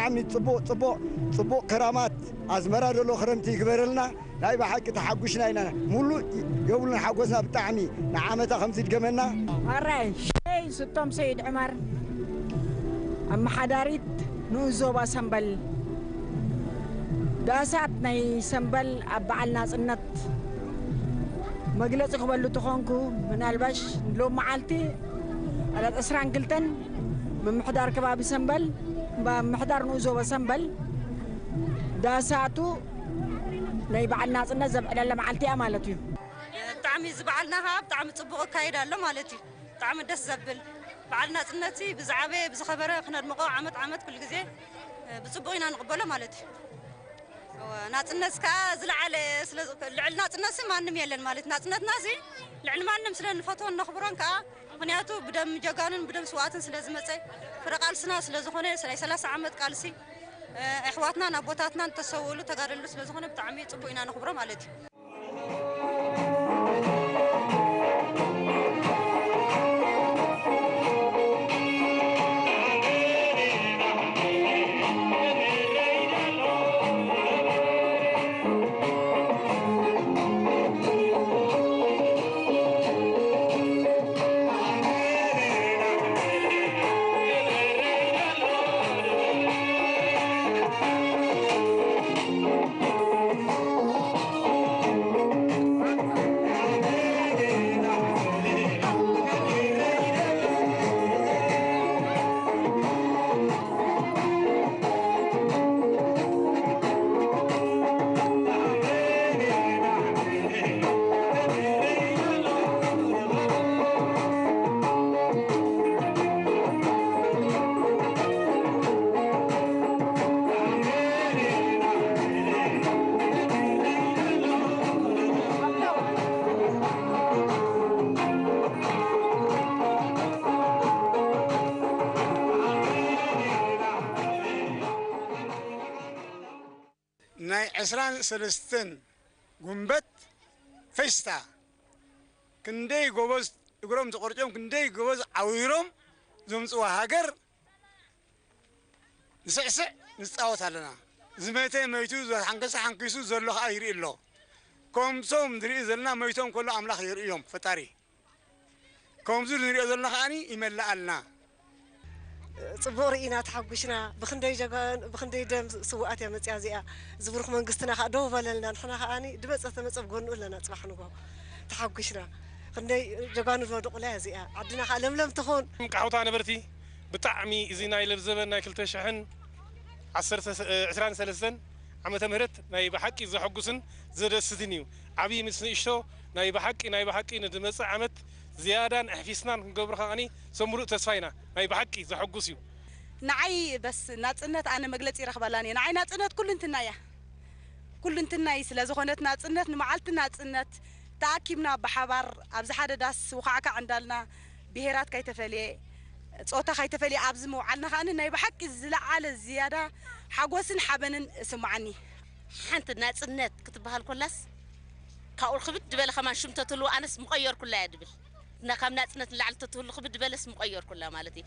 ብጣዕሚ ጽቡቕ፣ ጽቡቕ፣ ጽቡቕ ከራማት ኣዝመራ ዘሎ ክረምቲ ይግበረልና። ናይ ብሓቂ ተሓጒስና ኢና። ሙሉእ የብሉን ሓጎስና ብጣዕሚ ንዓመታ ከምዚ ይድገመና። ኣራይ ሸይ ስቶም ሰይድ ዕመር ኣመሓዳሪት ንኡስ ዞባ ሰምበል። ዳሳት ናይ ሰምበል ኣብ በዓል ናጽነት መግለጺ ክበሉ ተኾንኩ፣ ምናልባሽ ሎም መዓልቲ ዕለት ዕስራን ክልተን ምምሕዳር ከባቢ ሰምበል፣ ምምሕዳር ንኡስ ዞባ ሰምበል ዳሳቱ ናይ በዓል ናጽነት ዘብዕለላ መዓልቲ እያ ማለት እዩ። ብጣዕሚ እዚ በዓልና ከዓ ብጣዕሚ ጽቡቕ ይካየድ ኣሎ ማለት እዩ። ብጣዕሚ ደስ ዘብል በዓል ናጽነት ብዝዓበየ ብዝኸበረ ክነድምቖ ዓመት ዓመት ኩሉ ግዜ ብጽቡቕ ኢና ንቕበሎ ማለት እዩ። እወ፣ ናጽነት ከዓ ዝለዓለ ስለ ልዕሊ ናጽነት ማንም የለን ማለት ናጽነትና እዚ ልዕሊ ማንም ስለ ንፈትዎን ነኽብሮን ከዓ ምኽንያቱ ብደም ጀጋኑን ብደም ስዋእትን ስለ ዝመፀ ፍረ ቃልስና ስለ ዝኾነ ናይ ሰላሳ ዓመት ቃልሲ ኣሕዋትናን ኣቦታትናን ተሰውእሉ ተጋደሉ ስለ ዝኾነ ብጣዕሚ ፅቡቅ ኢና ነኽብሮ ማለት እዩ። ናይ ዕስራን ሰለስተን ጉንበት ፌስታ ክንደይ ጎበዝ እግሮም ተቖርጮም ክንደይ ጎበዝ ዓዊሮም ዘምፅዋ ሃገር ንስዕስዕ ንፃወት ኣለና። ዝመተ መይቱ፣ ዝሓንከሰ ሓንኪሱ ዘሎ ከዓ ይርኢ ኣሎ። ከምዞም ዝርኢ ዘለና መይቶም ከሎ ኣምላኽ የርእዮም ፈጣሪ። ከምዚ ንሪኦ ዘለና ከዓኒ ይመልኣልና። ጽቡቕ ርኢና ተሓጒስና። ብኽንደይ ጀጋኑ ብኽንደይ ደም ስውኣት እያ መጽያ እዚኣ። እዚ ብሩኽ መንግስትና ከኣ ደው በለልና። ንሕና ከኣኒ ድመጸ ተመጸ ኣብ ጎኑ ኣለና ጽባሕ ንግሆ ተሓጒስና። ክንደይ ጀጋኑ ዝወደቑላ እያ እዚኣ። ዓድና ከኣ ለምለም ትኹን። ቃሕውታ ነበርቲ ብጣዕሚ እዚ ናይ ለብዘበን ናይ ክልተ ሽሕን ዓሰርተ፣ እ፣ ዕስራን ሰለስተን ዓመተ ምህረት ናይ ብሓቂ ዘሐጉስን ዘደስትን እዩ። ዓብዪ ምስ ንእሽቶ ናይ ብሓቂ፣ ናይ ብሓቂ ንድመጽእ ዓመት ዝያዳን ኣሕፊስናን ክንገብሮ ከኣኒ ሰሙሉእ ተስፋ ኢና። ናይ ብሓቂ ዘሐጉስ እዩ። ንዓይ በስ ናጽነት ኣነ መግለጺ ይረኽበላን እየ። ንዓይ ናጽነት ኩሉ እንትናይ እያ። ኩሉ እንትናይ ስለ ዝኾነት ናጽነት ንመዓልቲ ናጽነት ተኣኪብና ብሓባር ኣብዚ ሓደ ዳስ ውኻዕካዕ እንዳልና ብሄራት ካይተፈልየ፣ ጾታ ካይተፈልየ ኣብዚ ምውዓልና ከኣኒ ናይ ብሓቂ ዝለዓለ ዝያዳ ሓጎስን ሓበንን እስምዓኒ። ሓንቲ ናጽነት ክትበሃል ኮላስ ካብኡ ክብድ ዝበለ ከማን ሽም ተትህልዎ ኣነስ ምቐየርኩላ እየ ድብል። እና ካብ ናጽነት ንላዕሊ ተትህሉ ክብድ ዝበለስ ምቐየርኩላ ማለት እዩ።